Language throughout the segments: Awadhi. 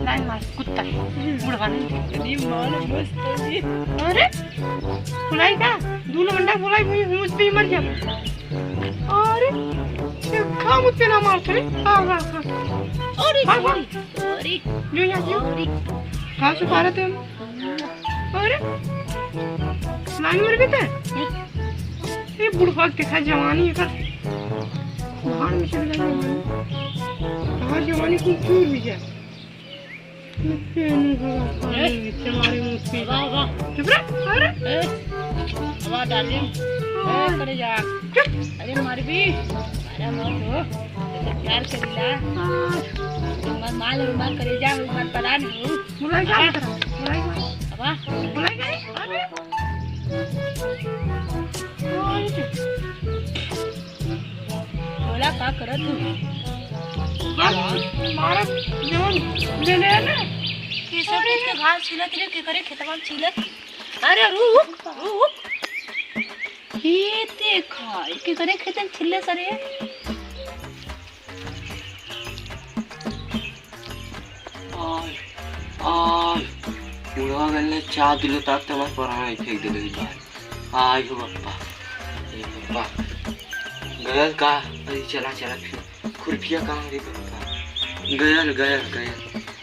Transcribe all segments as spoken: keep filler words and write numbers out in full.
टाइम मार, कुत्ता, बुढ़वा नहीं। अरे, माल मस्त है। अरे, बुलाई का? दू लवंडा बुलाई, मुझ, मुझ पे ही मर जा। अरे, ये खा मुझ पे ना मार, अरे। हाँ, हाँ, हाँ। अरे, भाग, भाग। Sorry, sorry। जो यहाँ, जो। Sorry। कहाँ से पा रहे थे हम? अरे, लाइन मर गए थे? ये बुढ़वा के देखा जवानी है का? भाड़ में चले जाए जवानी। कहाँ जवानी को चूर भी जाए। तुम्हारे मुंह से। वाह, वाह। चुप रह, अरे। ए, वाह, darling। ए, हाँ। करे जा। चुप। अरे, मर भी। अरे, मत हो। प्यार करीला। हाँ। तुम्हार माल, तुम्हार करेजा, तुम्हार परान हो। बुलाई का हाँ। करा? बुलाई का? वाह। बुलाई का? अरे। बोला, का करत हूँ? बस, मारत जवन देले है ना। केसर पूछ के घास छीलत रे, के करे खेतवा में छीलत? अरे रुक, रुक। ये देखा, के करे खेत में छिल्ले सरे। आय, आय, बुढ़वा गल्ले चाह दिलो तात ते हमार परान ही फेंक देले ई बार। आय हो बप्पा, ए बप्पा। गयल का? अरे चला, चला फिर। खुरपिया कहाँ रे बप्पा? गयल, गयल, गयल।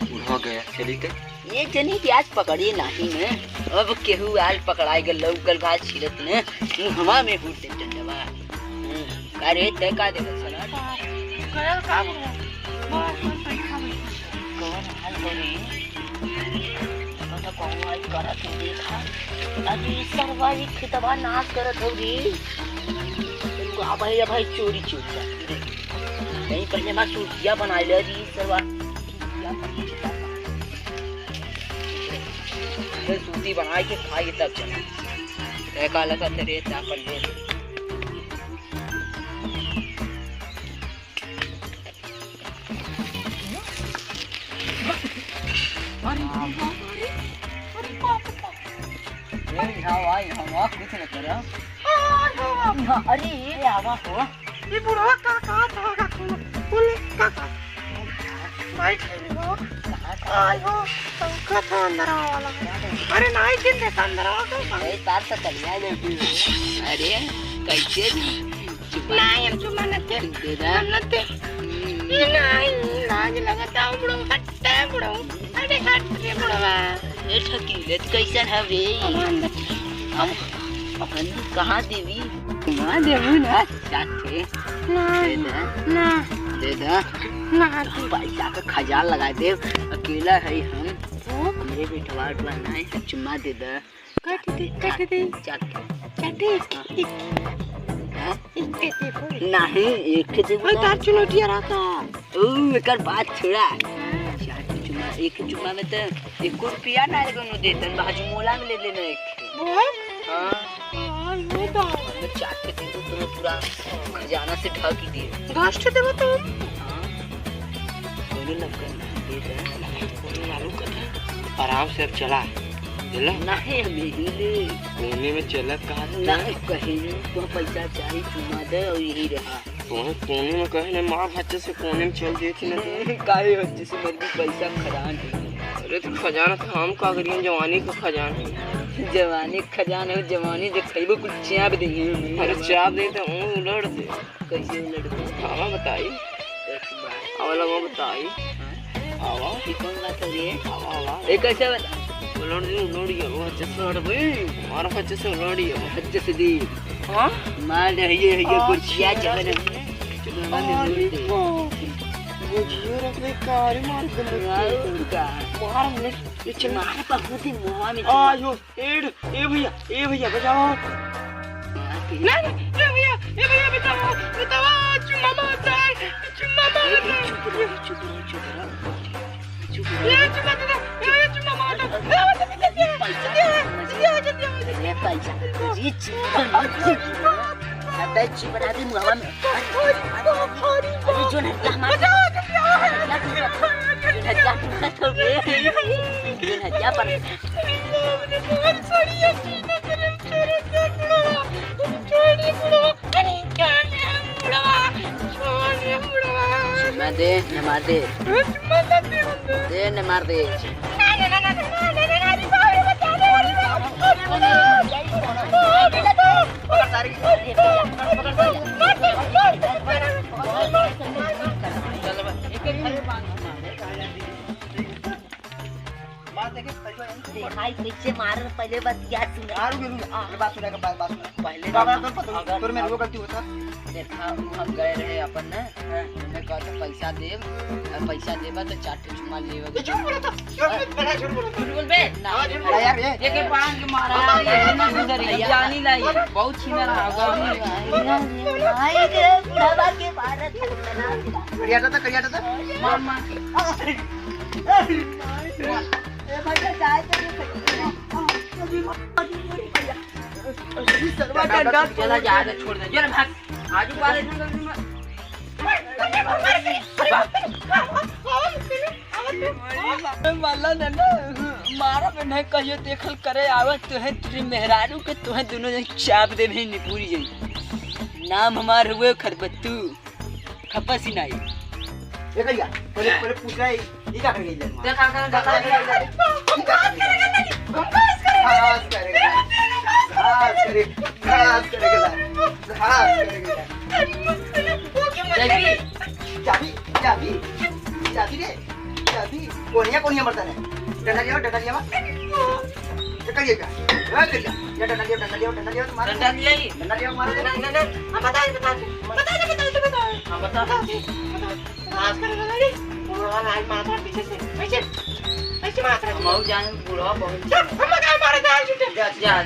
बुढ़वा गयल, चली ते। ये जनी प्याज पकड़ी नाही ने। अब केहू आल पकड़ाए गल, लौकल घास छिलत ने। मुहवा में हुट दे डंडवा। हम्म, का रे, तै का देबे सलाद? गयल का बुढ़वा? बस, हम बैठा, बैठा। कौन हाल करे? कौन, कौन हाल करत है देखा? अरे सरवा, ई खेतवा नाश करत हौ रे। रुको, अबे, अबे, चोरी, चोरी, चोरी। नहीं, पहले हमार सूतिया बनाए ले रे सरवा। फिर सूती बनाए के खाई तब चला। तै का लगा तेरे चापल ले। अरे बाप रे, अरे बाप रे। ए, यहाँ आ, यहाँ आ, कुछ न करा। अरे बाप। यहाँ, अरे, ये आवा हो। ये बुढ़वा का, का, का, का, का, बोले, का, का। बैठ गए हो। कहाँ का? आय हो, पंखा था अंदर वाला। अरे, नाई दिन देखा अंदर वाला। ए, तार से चलिया ले तू। अरे, कैसे जी? चुम्मा। नाई, हम चुम्मा न दे। दे दा। हम न दे। हम्म। ये नाई, लाज लगता है, बुढ़ऊ, हट रे, बुढ़ऊ। अरे, हट रे, बुढ़वा। ए, ठकीले, तू कैसन हवे? हम न दे। हम, हम कहाँ देवी? कहाँ देवी ना? चाटे। ना। दे दा। ना। दे दा। ना। पैसा का खजान लगा दे। अकेला है हम। ओ। मेरे बेटवा, बेटवा ना है, चुम्मा दे दा। काट दे, काट दे। चाट। चाटे, एक, हाँ। एक, हाँ? एक, एक, एक, एक। नहीं, एक के दे ओए, बोला। तार चुनौटिया रहता। ओ, एकर बात छोड़ा। हाँ। चाट चुम्मा, एक चुम्मा में तो एक रुपया ना एगो नु देतन, बाजू मोला में ले लेना एक। वो? हाँ। हाँ, ये तो। चाट के दे तो तुम्हें पूरा खजाना से ढक ही दिए। घास के देबो तुम? हाँ। बोले लग गए, दे दे। बोले मालूम कर। आराम से अब चला। चला। नहीं, हम यही ले। कोने में चलत कहाँ से? नहीं, कहीं नहीं। तो पैसा चाहिए, चुम्मा दे और यही रहा। तुम्हें कोने में कहे ना, माँ बच्चे से कोने में चल देती ना तो। काहे बच्चे से मर गई, पैसा खजान है। अरे तो खजाना तो हम का करिए, जवानी का खजान है। जवानी का खजान है, जवानी जो खइबो कुल चाप देंगे। अरे चाप दे तो हूँ उलट दे। कैसे उलट दे? आवा बताई। एक बार। आवा लगा बताई। हाँ? आवा। ये कौन बात हो रही है? आवा, आवा। ये कैसे बता? उलट दे, उलट गया। वो अच्छे से उलट गई। मारो अच्छे से उलट गया। अच्छे से दी। हाँ? मार दे, ये, ये हाँ, कुर्सिया अच्छा। जगह नहीं। चुप रहो, अरे उलट दे। को, वो जियो रख ले, कारी मार दे। मार उनका। मार उलट, ये चल। मार पकड़ दे, मुँह में आ, चुप। यो। एड, ए भैया, ए भैया, बचाओ। नहीं, नहीं, ए भैया, ए भैया, बचाओ, बचाओ, चुम्मा मारता है, चुम्मा मारता है। चुप रहो, चुप रहो, चुप रहो। चुप रहो। ए, चुम्मा दे दो, ए भैया, चुम्मा मारता है। ए, जल्दी, जल्दी, जल्दी, जल्दी, जल्दी, जल्दी। ए, पैसा, ये चुप रहो, चुप रहो। अबे, चुप रहो, अभी मुहवा में। अरे, जो नटिया हमार। बचाओ, जल्दी आओ। जो नटिया हमार, जो नटिया हमार, जो नटिया पर। अरे बाप रे, बहुत सड़िया चीज है तेरे, तेरे क्या बुढ़वा? छोड़ दे बुढ़वा। अरे छोड़ दे बुढ़वा। छोड़ दे बुढ़वा। सुना, दे, न मार दे। दे, न मार दे। देखा, ई कैसे मारल, पहले बतिया सुना। हाँ, रुक, रुक, रुक। अरे, बात सुना के, बात, बात सुना। पहले बाबा, तोर पता, अगर तोर में अब वो गलती होता। देखा, वो हम गए रहे अपन ना, हाँ। उन्हें कहा था, "पैसा देब, और पैसा देबा तो चार ठो चुम्मा लेबा।" ये झूठ बोला था। क्यों? हाँ। बड़ा झूठ बोला था। झूठ बोलबे? ना। हाँ, झूठ बोला। यार, ये। ये के पान के मारा, ये ना सुधरी, जानी लाई, बहुत छीना रहा होगा। आई रे, बुढ़ावा के मारत है। करिया था, करिया था। मार, मार। ए भैया, जाए तो नहीं सकते। अभी मत, अभी मत भैया। अभी सरवा डंडा चला जा, छोड़ दे। चल भाग। आजू बाजू में। माला डंडा, मारा में नहीं कहियो देखल करे आवत तो है तेरी मेहरारू के, तो है दोनों जन चाप दे भी निपुरी जाई। नाम हमार हुए खरबत्तू। खपस ही नाही। ए करिया, पहले, हाँ। पहले पूछ रहा है, ये क्या कर गई है? देखा, देखा, देखा, देखा। घास करेगा, घास करेगा, घास करेगा, घास करेगा। देखी? चाबी, चाबी, चाबी दे, चाबी। कोनिया, कोनिया मरता है। डंडा लिया, डंडा लिया। ये करिए क्या? ये करिए। ये डंडा लिया, डंडा लिया, डंडा लिया, मार। डंडा लिया ही। डंडा लिया, मार। ना, ना, ना, ना। हाँ, बता, बता, बता, बता, बता, बता। हाँ, बता। बता, बता। आज कर लगा रे। बुढ़वा आज माता पीछे से। ऐसे, ऐसे माता। हम और जान बुढ़वा बहुत। चल, हम मकान मारे, जा, जा। जा।